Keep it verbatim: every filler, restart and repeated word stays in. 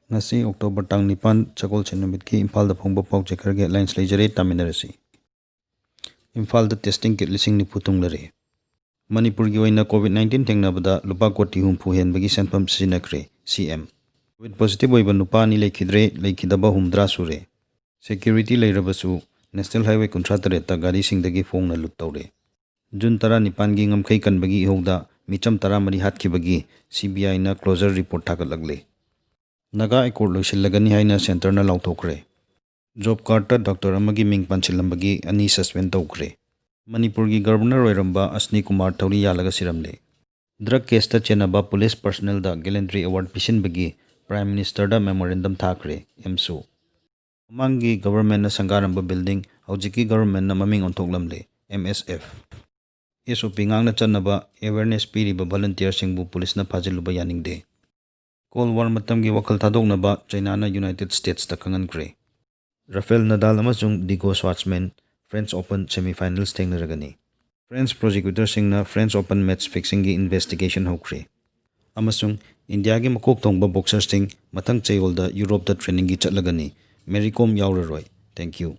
ꯉꯁꯤ October ꯇꯥꯡ ꯅꯤꯄꯥꯟ, ꯁꯒꯣꯜꯁꯦꯟ ꯅꯨꯃꯤꯠꯀꯤ ꯏꯝꯐꯥꯜꯗ ꯐꯣꯡꯕ ꯄꯥꯎ ꯆꯦ ꯈꯔꯒꯤ headlines ꯂꯩꯖꯔꯦ, ꯇꯥꯃꯤꯟꯅꯔꯁꯤ꯫ ꯏꯝꯐꯥꯜꯗ testing kit ꯂꯤꯁꯤꯡ ꯅꯤꯐꯨ ꯊꯨꯡꯂꯔꯦ꯫ ꯃꯅꯤꯄꯨꯔꯒꯤ ꯑꯣꯏꯅ COVID nineteen ꯊꯦꯡꯅꯕꯗ ꯂꯨꯄꯥ ꯀꯣꯇꯤ ꯍꯨꯝꯐꯨ ꯍꯦꯟꯕꯒꯤ ꯁꯦꯟꯐꯝ ꯁꯤꯖꯤꯟꯅꯈ꯭ꯔꯦ, ꯁꯤ ꯑꯦꯝ꯫ COVID positive ꯑꯣꯏꯕ ꯅꯨꯄꯥ ꯑꯅꯤ ꯂꯩꯈꯤꯗ꯭ꯔꯦ, ꯂꯩꯈꯤꯗꯕ ꯍꯨꯝꯗ꯭ꯔꯥ ꯁꯨꯔꯦ꯫ Security ꯂꯩꯔꯕꯁꯨ National Highway ꯀꯨꯟꯊ꯭ꯔꯥ ꯇꯔꯦꯠꯇ ꯒꯥꯔꯤꯁꯤꯡꯗꯒꯤ ꯐꯣꯡꯅ ꯂꯨꯠ ꯇꯧꯔꯦ꯫ ꯖꯨꯟ ꯇꯔꯥꯅꯤꯄꯥꯟꯒꯤ ꯉꯝꯈꯩ ꯀꯟꯕꯒꯤ ꯏꯍꯧꯗ ꯃꯤꯆꯝ ꯇꯔꯥꯃꯔꯤ ꯍꯥꯠꯈꯤꯕꯒꯤ ꯁꯤ ꯕꯤ ꯑꯥꯏꯅ closure report ꯊꯥꯒꯠꯂꯛꯂꯦ꯫ ꯅꯥꯒꯥ ꯑꯦꯀꯣꯔꯗ ꯂꯣꯏꯁꯤꯜꯂꯒꯅꯤ ꯍꯥꯏꯅ ꯁꯦꯟꯇꯔꯅ ꯂꯥꯎꯊꯣꯛꯈ꯭ꯔꯦ꯫ ꯖꯣꯕ ꯀꯥꯔꯗꯇ ꯗꯣꯛꯇꯔ ꯑꯃꯒꯤ ꯃꯤꯡ ꯄꯥꯟꯁꯤꯜꯂꯝꯕꯒꯤ ꯑꯅꯤ suspend ꯇꯧꯈ꯭ꯔꯦ꯫ ꯃꯅꯤꯄꯨꯔꯒꯤ ꯒꯕꯔꯅꯔ ꯑꯣꯏꯔꯝꯕ ꯑꯁꯅꯤ ꯀꯨꯃꯥꯔ ꯊꯧꯔꯤ ꯌꯥꯜꯂꯒ ꯁꯤꯔꯝꯂꯦ꯫ ꯗ꯭ꯔꯒ ꯀꯦꯁꯇ ꯆꯦꯟꯅꯕ ꯄꯨꯂꯤꯁ ꯄꯔꯁꯅꯦꯜꯗ gallantry award ꯄꯤꯁꯤꯟꯕꯒꯤ ꯄ꯭ꯔꯥꯏꯝ ꯃꯤꯅꯤꯁꯇꯔꯗ ꯃꯦꯃꯣꯔꯦꯟꯗꯝ ꯊꯥꯈ꯭ꯔꯦ, ꯑꯦꯝꯁꯨ꯫ ꯃꯃꯥꯡꯒꯤ ꯒꯕꯔꯃꯦꯟꯅ ꯁꯪꯒꯥꯔꯝꯕ ꯕꯤꯜꯗꯤꯡ ꯍꯧꯖꯤꯛꯀꯤ ꯒꯕꯔꯃꯦꯟꯅ ꯃꯃꯤꯡ ꯑꯣꯟꯊꯣꯛꯂꯝꯂꯦ, ꯑꯦꯝ ꯑꯦꯁ ꯑꯦꯐ꯫ ꯑꯦꯁ ꯑꯣ ꯄꯤ ꯉꯥꯛꯅ ꯆꯠꯅꯕ awareness ꯄꯤꯔꯤꯕ ꯚꯣꯂꯨꯟꯇꯤꯌꯔꯁꯤꯡꯕꯨ ꯄꯨꯂꯤꯁꯅ ꯐꯥꯖꯤꯜꯂꯨꯕ ꯌꯥꯅꯤꯡꯗꯦ꯫ ꯀꯣꯜ ꯋꯥꯔ ꯃꯇꯝꯒꯤ ꯋꯥꯈꯜ ꯊꯥꯗꯣꯛꯅꯕ ꯆꯩꯅꯥꯅ ꯌꯨꯅꯥꯏꯇꯦꯗ ꯁ꯭ꯇꯦꯠꯁꯇ ꯈꯪꯍꯟꯈ꯭ꯔꯦ꯫ ꯔꯐꯦꯜ ꯅꯗꯥꯜ ꯑꯃꯁꯨꯡ ꯗꯤꯒꯣ ꯁ꯭ꯋꯥꯔꯠꯁꯃꯦꯟ French Open semifinals ꯊꯦꯡꯅꯔꯒꯅꯤ꯫ French prosecutorꯁꯤꯡꯅ French Open match fixingꯒꯤ investigation ꯍꯧꯈ꯭ꯔꯦ꯫ ꯑꯃꯁꯨꯡ ꯏꯟꯗꯤꯌꯥꯒꯤ ꯃꯀꯣꯛ ꯊꯣꯡꯕ boxerꯁꯤꯡ ꯃꯊꯪ ꯆꯌꯣꯜꯗ ꯌꯨꯔꯣꯞꯇ trainingꯒꯤ ꯆꯠꯂꯒꯅꯤ꯫ ꯃꯦꯔꯤ ꯀꯣꯝ ꯌꯥꯎꯔꯔꯣꯏ꯫ Thank you꯫